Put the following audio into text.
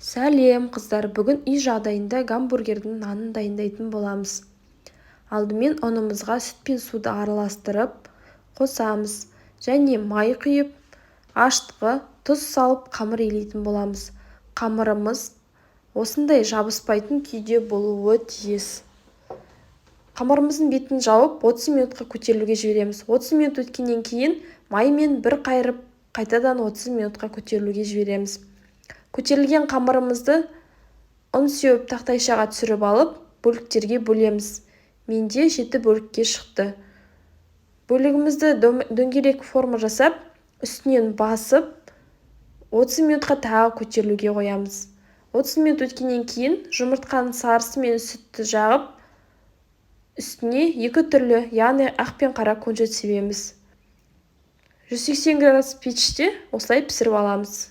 Сәлем, қыздар! Бүгін үй жағдайында гамбургердің нанын дайындайтын боламыз. Алдымен ұнымызға сүт пен суды араластырып қосамыз және май құйып, ашытқы, тұз салып, қамыр илейтін боламыз. Қамырымыз осындай жабыспайтын күйде болуы тиіс. Қамырымыздың бетін жауып, 30 минутқа көтерілуге жібереміз. 30 минут өткеннен кейін маймен бір қайырып, қайтадан 30 минутқа көтерілуге жібереміз. Көтерілген қамырымызды ұн сеуіп, тақтайшаға түсіріп алып, бөліктерге бөлеміз. Менде жеті бөлікке шықты. Бөлігімізді дөңгелек форма жасап, үстінен басып, 30 минутқа тағы көтерілуге қоямыз. 30 минут өткеннен кейін жұмыртқаның сарысы мен сүтті жағып, үстіне екі түрлі, яғни ақ пен қара кунжут себеміз. 180 градус пеште осылай пісіріп аламыз.